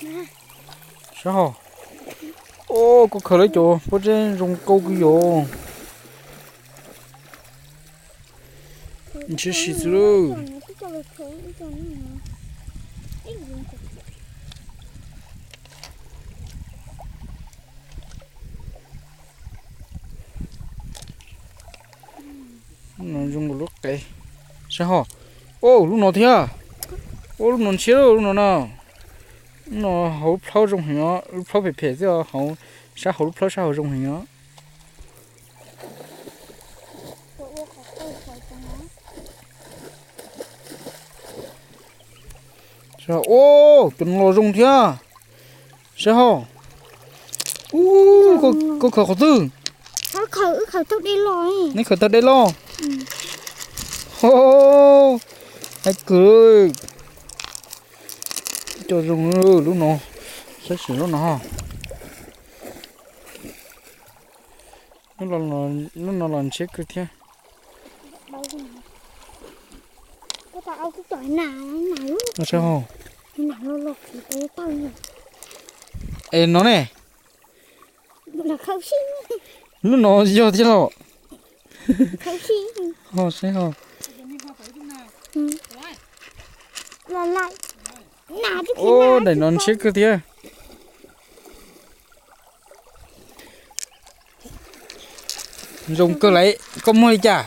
Saib ho. Au, koj khaws lawv cov pob zeb zoo nkauj kawg yom. Ntshiab si xwb lauj. Zoo nkaus lub qe. Saib ho. Au, lub no thiab. Au, lub no ntshiab lub no na. Lub no hauv lub plhaub zoo heev os, lub plhaub phem phem xwb os, hauv, sab hauv lub plhaub sab hauv zoo heev os. Au, cov no los zoo thiab. Saib ho. Ub, koj khaws qhov twg? Neb khaws tau dej loj. Ho, hais kawg. Cov zoo lub no, saib xyuas lub no ho. Lub no los ntshiab kawg thiab. Saib ho. Es no ne. Lub no yog thiab los. Ho saib ho. Au, daim no ntshiab kawg thiab. Zoo kawg lauj, koj muag li cas?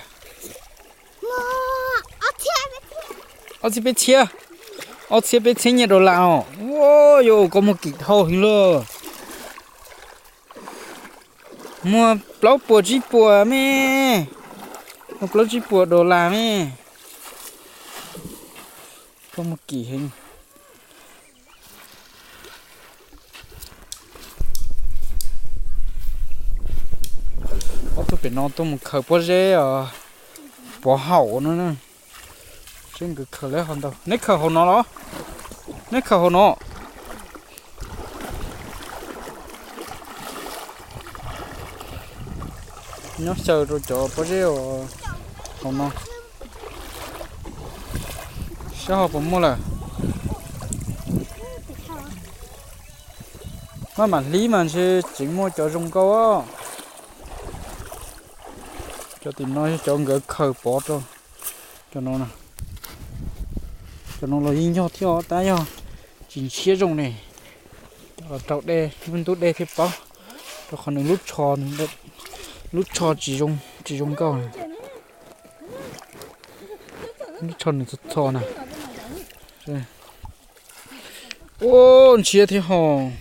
Ob txhiab peb txhiab, ob txhiab peb txhiab nyiaj dollar os. Ua, yog koj muag kim dhau heev lauj. Muag plaub puas tsib puas me, muag plaub tsib puas dollar me. Koj muag kim heev. Ob tug pem no tuaj mus khaws pob zeb os, pov haum no. Seb nkawd khaws lawm ho ntau. Neb khaws hauv no los? Neb khaws hauv no. Nyob xyaw rau cov pob zeb hauv no. Saib ho puas muaj lawm. Maj mam hlib mas ntshe tseem muaj cov zoo nkauj. Cov tim no yog cov nkawd khaws pov rau. Cov no, cov no los yeej yog thiab os, tab yog tsis ntshiab zoo ne. Cov los rau dej, lub ntub dej thiaj paub, rau qhov nws lub tsho, lub tsho tsis zoo, tsis zoo nkauj. Lub tsho nws txho txho na. Ua, ntshiab thiab ho.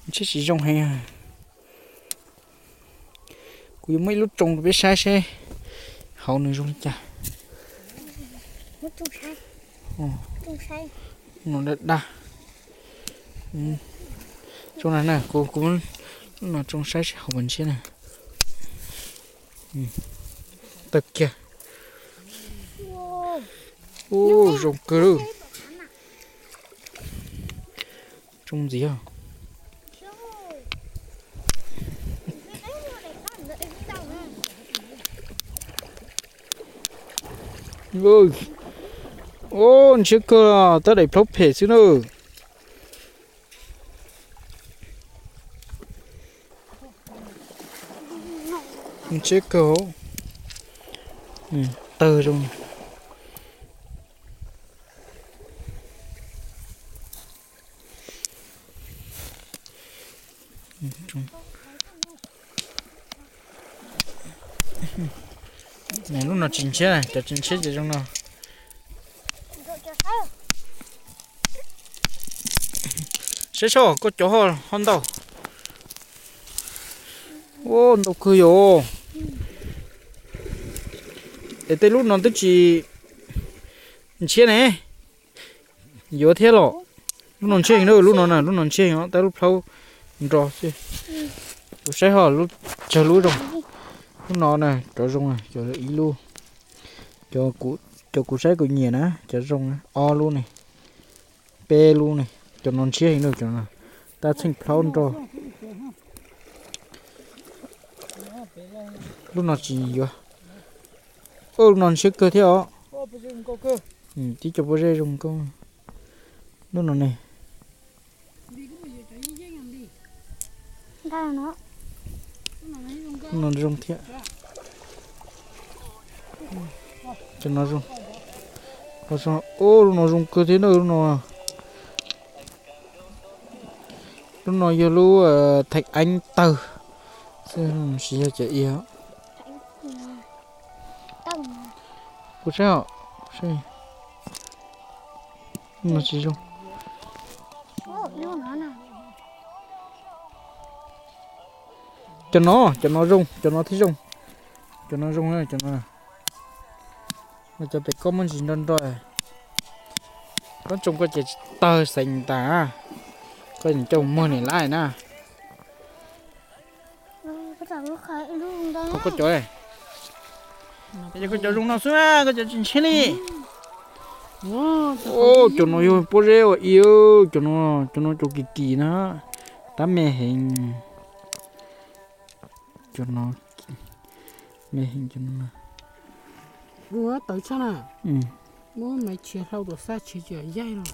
Ntshiab tsis zoo heev. Kuv yuav muab ib lub tsoo rau peb saib seb hauv nws zoo li cas. No daj daj. Tsoo na, kuv, kuv muab no tsoo saib seb hauv puas ntshiab na. Tawg kiag. Ua, zoo kawg lawm. Tsoo ntxiv. Ua, ntshiab kawg, tab daim plaub phem xwb na. Ntshiab kawg, tawg zoo. Lub no tsis ntshiab, cov tsis ntshiab ces zoo no. Saib seb koj cov ho ntau. Ua, ntau kawg yom. Es tej lub no twb tsis ntshiab ne. Yuav thiab los. Lub no ntshiab heev na, lub no na, lub no ntshiab heev, tab lub plhaub nro xwb. Kuv saib ho, tsawg lub zoo. Lub no na, cov zoo, cov ib lub. Cov kuv saib kuv nyiam na, cov zoo na, ob lub ne, peb lub ne, cov no ntshiab heev na, cov no tab txheej plhaub nro. Lub no tsis yuav. Ub, lub no ntshiab kawg thiab os. Tib co pob zeb zoo nkauj. Lub no ne. Lub no zoo thiab. Cov no zoo. Ub, lub no zoo kawg thiab na, lub no. Lub no yog lub theem eeb tawg xwb, tsis yog cov iab. Kuv saib os, lub no tsis zoo. Cov no, cov no zoo, cov no thiaj zoo. Cov no zoo, cov no. Cov pem koj muaj ntsis nro nro. Koj tsoo koj ces tsis tawg xeev tas. Koj coj muag niam lab na. Koj cov, koj cov zoo no xwb, koj cov tsis ntshiab li. Cov no yog pob zeb ua i, cov no, cov no cov kim kim na, tab me heev. Cov no me heev cov no. Ua tawv tshaj na. Muab maiv tshiav hlau tuam xaj tshiav tsis yaig los.